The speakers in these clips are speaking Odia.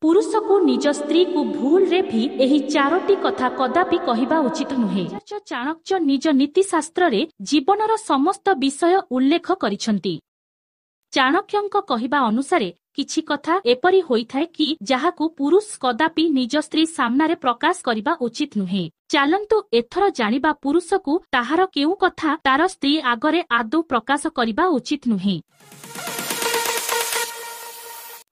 ପୁରୁଷକୁ ନିଜ ସ୍ତ୍ରୀକୁ ଭୁଲରେ ବି ଏହି ଚାରୋଟି କଥା କଦାପି କହିବା ଉଚିତ ନୁହେଁ। ଚାଣକ୍ୟ ନିଜ ନୀତିଶାସ୍ତ୍ରରେ ଜୀବନର ସମସ୍ତ ବିଷୟ ଉଲ୍ଲେଖ କରିଛନ୍ତି। ଚାଣକ୍ୟଙ୍କ କହିବା ଅନୁସାରେ କିଛି କଥା ଏପରି ହୋଇଥାଏ କି ଯାହାକୁ ପୁରୁଷ କଦାପି ନିଜ ସ୍ତ୍ରୀ ସାମ୍ନାରେ ପ୍ରକାଶ କରିବା ଉଚିତ ନୁହେଁ। ଚାଲନ୍ତୁ ଏଥର ଜାଣିବା ପୁରୁଷକୁ ତାହାର କେଉଁ କଥା ତାର ସ୍ତ୍ରୀ ଆଗରେ ଆଦୌ ପ୍ରକାଶ କରିବା ଉଚିତ ନୁହେଁ।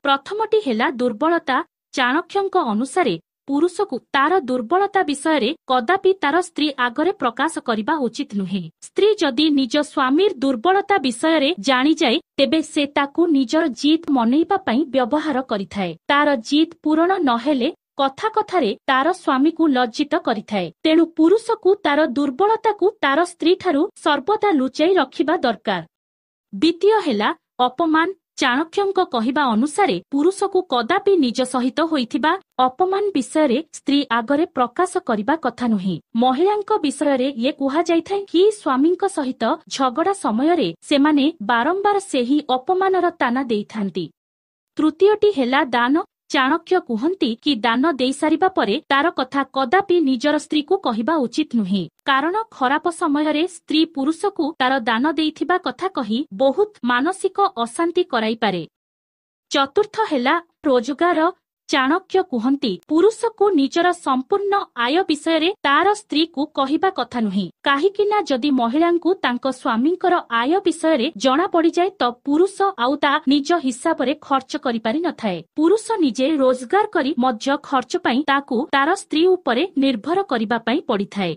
ପ୍ରଥମଟି ହେଲା ଦୁର୍ବଳତା। ଚାଣକ୍ୟଙ୍କ ଅନୁସାରେ ପୁରୁଷକୁ ତାର ଦୁର୍ବଳତା ବିଷୟରେ କଦାପି ତାର ସ୍ତ୍ରୀ ଆଗରେ ପ୍ରକାଶ କରିବା ଉଚିତ ନୁହେଁ। ସ୍ତ୍ରୀ ଯଦି ନିଜ ସ୍ୱାମୀର ଦୁର୍ବଳତା ବିଷୟରେ ଜାଣିଯାଏ, ତେବେ ସେ ତାକୁ ନିଜର ଜିଦ୍ ମନେଇବା ପାଇଁ ବ୍ୟବହାର କରିଥାଏ। ତାର ଜିଦ୍ ପୂରଣ ନହେଲେ କଥା କଥାରେ ତାର ସ୍ୱାମୀକୁ ଲଜ୍ଜିତ କରିଥାଏ। ତେଣୁ ପୁରୁଷକୁ ତାର ଦୁର୍ବଳତାକୁ ତାର ସ୍ତ୍ରୀଠାରୁ ସର୍ବଦା ଲୁଚାଇ ରଖିବା ଦରକାର। ଦ୍ୱିତୀୟ ହେଲା ଅପମାନ। ଚାଣକ୍ୟଙ୍କ କହିବା ଅନୁସାରେ ପୁରୁଷକୁ କଦାପି ନିଜ ସହିତ ହୋଇଥିବା ଅପମାନ ବିଷୟରେ ସ୍ତ୍ରୀ ଆଗରେ ପ୍ରକାଶ କରିବା କଥା ନୁହେଁ। ମହିଳାଙ୍କ ବିଷୟରେ ଇଏ କୁହାଯାଇଥାଏ କି ସ୍ୱାମୀଙ୍କ ସହିତ ଝଗଡ଼ା ସମୟରେ ସେମାନେ ବାରମ୍ବାର ସେହି ଅପମାନର ତାନା ଦେଇଥାନ୍ତି। ତୃତୀୟଟି ହେଲା ଦାନ। ଚାଣକ୍ୟ କୁହନ୍ତି କି ଦାନ ଦେଇସାରିବା ପରେ ତାର କଥା କଦାପି ନିଜର ସ୍ତ୍ରୀକୁ କହିବା ଉଚିତ ନୁହେଁ, କାରଣ ଖରାପ ସମୟରେ ସ୍ତ୍ରୀ ପୁରୁଷକୁ ତାର ଦାନ ଦେଇଥିବା କଥା କହି ବହୁତ ମାନସିକ ଅଶାନ୍ତି କରାଇପାରେ। ଚତୁର୍ଥ ହେଲା ରୋଜଗାର। ଚାଣକ୍ୟ କୁହନ୍ତି ପୁରୁଷକୁ ନିଜର ସମ୍ପୂର୍ଣ୍ଣ ଆୟ ବିଷୟରେ ତାର ସ୍ତ୍ରୀକୁ କହିବା କଥା ନୁହେଁ, କାହିଁକି ନା ଯଦି ମହିଳାଙ୍କୁ ତାଙ୍କ ସ୍ୱାମୀଙ୍କର ଆୟ ବିଷୟରେ ଜଣା ପଡ଼ିଯାଏ ତ ପୁରୁଷ ଆଉ ତା ନିଜ ହିସାବରେ ଖର୍ଚ୍ଚ କରିପାରି ନଥାଏ। ପୁରୁଷ ନିଜେ ରୋଜଗାର କରି ମଧ୍ୟ ଖର୍ଚ୍ଚ ପାଇଁ ତାକୁ ତାର ସ୍ତ୍ରୀ ଉପରେ ନିର୍ଭର କରିବା ପାଇଁ ପଡ଼ିଥାଏ।